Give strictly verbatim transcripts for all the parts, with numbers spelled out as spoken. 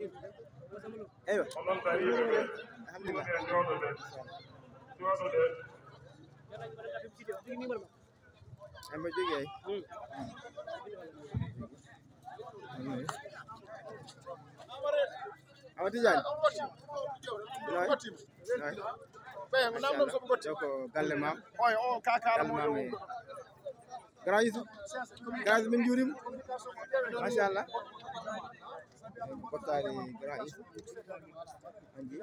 Eywa. Alhamdulillah. Embo jogi ay. Ama Tidiane. Noy? Noy? Machallah. Ɗo ko galle maam. Galle maam e Grand Youssou. Grand Youssou, min njuurima. Machallah. Bottaari Grand Youssou. Anji.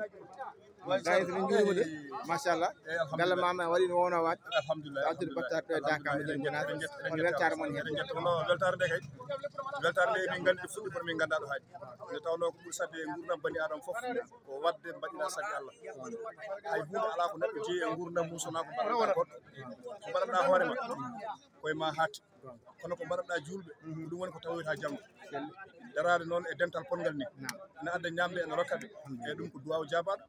Grand Youssou, min njuurima de. Machallah. Galle maam e waɗi no wowno waɗ. Alhamdulillah. Alhamdulillah. Bottaari ɗo e Dakar, Médina Gounass. On weltaare mon heen. Weltaare nde kay. Weltaare nde min nganndi ɗo fuɗɗi kono min nganndaa ɗo haaɗi. Nde tawnoo ko ɓuri saɗde e nguurndam bani Aadama fof. Ko waɗde mbaɗiraa sabi Allah. Hay huunde alaa ko neɗɗo jeyi e nguurndam mum so wonaa ko mbaɗaɗaa goɗɗo. Ko mbaɗaɗaa hoore ma, koye ma haatti. Kono ko mbaɗaɗaa juulɓe, ko ɗum woni ko tawoyta jamma. Daraade noon e dental potngal ni, ene adda ñaamde, ene rokka ɓe. Eeyi, ɗum ko duwaaw jaabaaɗo,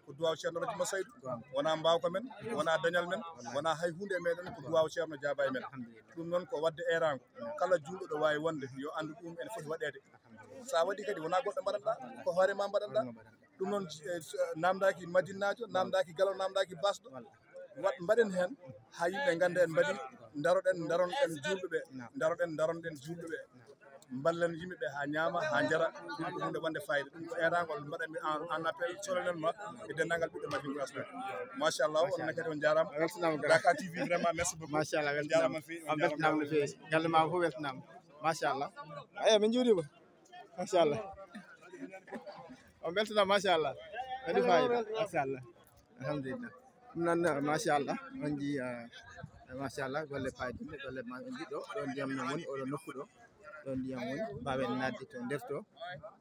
ko duwaaw Ceerno Rajuma Saydu. Wonaa mbaawka men, wonaa dañal men, wonaa hay huunde e meɗen, ko duwaaw Ceerno jaabaa e men. Ɗum noon ko waɗde eeraango. Kala juulɗo ɗo waawi wonde, yo anndu ɗum ene foti waɗeede. So a waɗii kadi, wonaa goɗɗo mbaɗanɗaa, ko hoore ma mbaɗanɗaa. Ɗum noon, eh, s-, naamndaaki Madinnaajo, naamndaaki Galo, naamndaaki Baasɗo. Waɗ, mbaɗen heen haa yimɓe ngannda en mbaɗii, ndaroɗen, ndaron en juulɓe ɓe, ndaroɗen, ndaron en juulɓe ɓe. Mballen yimɓe ɓe haa ñaama, haa njara, ɗum ko huunde wonde fayida. Ɗum ko eeraango mbaɗanmi en, en appel solennellement e denndaangal ɓiɓɓe Madina Gounass ɓe. Machallah, on ne kadi on njaaraama. Weltanaama grand. Dakar T V, vraiment, merci beaucoup. Machallah, on njaaraama no feewi, on njaaraama no feewi. Galle ma fof weltanaama. Machallah. Eeyi, min njuuriima. Machallah. On mbeltanaama, machallah. Waɗi fayida, machallah. Alhamdulillah. Ɗum noon, machallah. On njii, eh, machallah, golle paydinɗe, golle ma, on njii ɗo, ɗo ndiyam noon woni, oɗo nokku ɗo. Ɗo ndiyam woni, mbaawen naatde to nder to.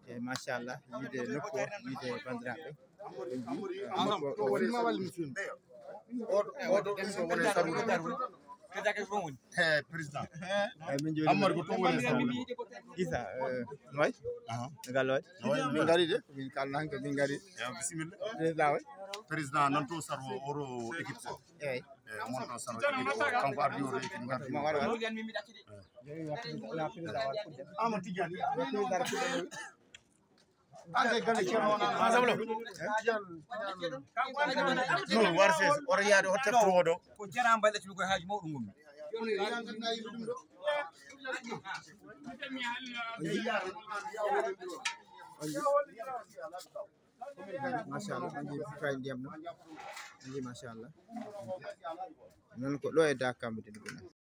E machallah, yiide nokku o, yiide banndiraaɓe. On njii, eh, nokku o, o woni. Oɗo, oɗo, ɗum ɗo woni sarude. Eh, président. Eeyi, min njuuriima. Amadou ko ɗum woni sarude. Issa, eh, no wayi? Aha. No ngal wayi? No wayi. Min ngari de, min kalna ko min ngari. Eeyi, bisimilla. Président wayi? Président nan to sarwo oro équipe o. Eeyi. Eeyi, mon to sarwo équipe o. Kanko ardi oro équipe ngardi. Mo wara wara. Eeyi. Ama Tidiane. Président waɗa fuɗde. Ande galle Ceerno wona. Sablo. No warse, oto yaade hoto tefto oɗo. Ko jara mbaɗa tumi koye haaju mawɗo ngonmi. Machallah, on njii kay ndiyam ɗo. On njii, machallah. Noon ko ɗo e Dakar mbiɗen ɗum.